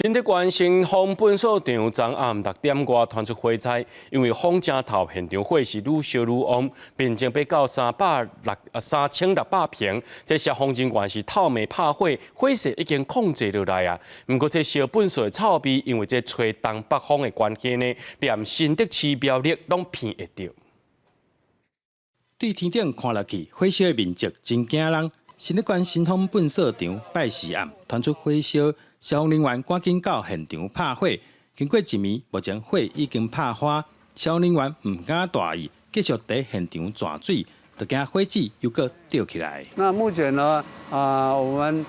新竹縣新豐糞掃場昨暗6點外傳出火災，因為風誠透，現場火勢愈燒愈旺，面積欲到3600坪。這消防人員是透暝拍火，火勢已經控制落來啊。毋過這燒糞掃的臭味，因為這吹東北風的關係呢，連新竹市苗栗攏鼻會著。對天頂看落去，火燒的面積真驚人。新竹縣新豐糞掃場拜四暗傳出火燒，消防人員趕緊到現場拍火。經過一暝，目前火已經拍花，消防人員毋敢大意，繼續佇現場泉水，就驚火舌又閣著起來。那目前呢，我們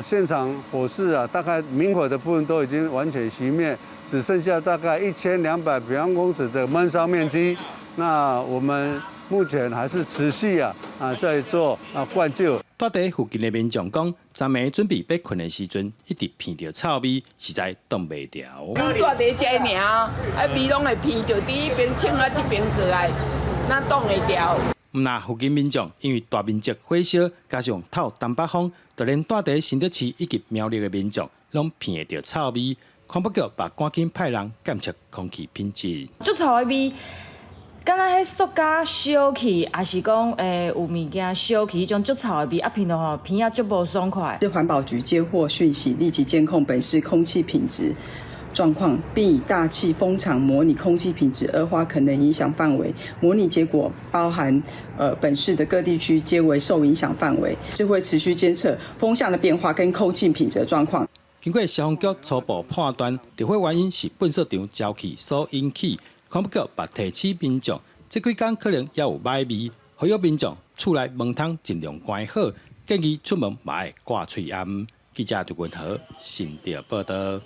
現場火勢啊，大概明火的部分都已經完全熄滅，只剩下大概1200平方公尺的悶燒面積。那我們目前還是持續在做灌救。住佇附近的民眾講，昨暝準備欲睏的時陣，一直鼻著臭味，實在擋袂牢。阮住佇遮爾，味攏會鼻著，佇彼邊清啊，這邊過來，哪擋會牢？毋但附近民眾因為大面積火燒，加上透東北風，就連住佇新竹市以及苗栗的民眾，攏鼻會著臭味。環保局嘛趕緊派人檢測空氣品質。足臭的味。敢若彼塑膠燒去，抑是講有物件燒去，彼種足臭的味，鼻著吼，鼻仔足無爽快。是環保局接獲訊息，立即監控本市空氣品質狀況，並以大氣風場模擬空氣品質惡化可能影響範圍。模擬結果包含，本市的各地區皆為受影響範圍，是會持續監測風向的變化跟空氣品質的狀況。經過消防局初步判斷，著火原因是糞掃場焦氣所引起。環保局嘛提醒民眾，這幾工可能猶有䆀味，呼籲民眾厝內門窗盡量關好，建議出門嘛愛掛喙罨。記者杜文和新竹報導。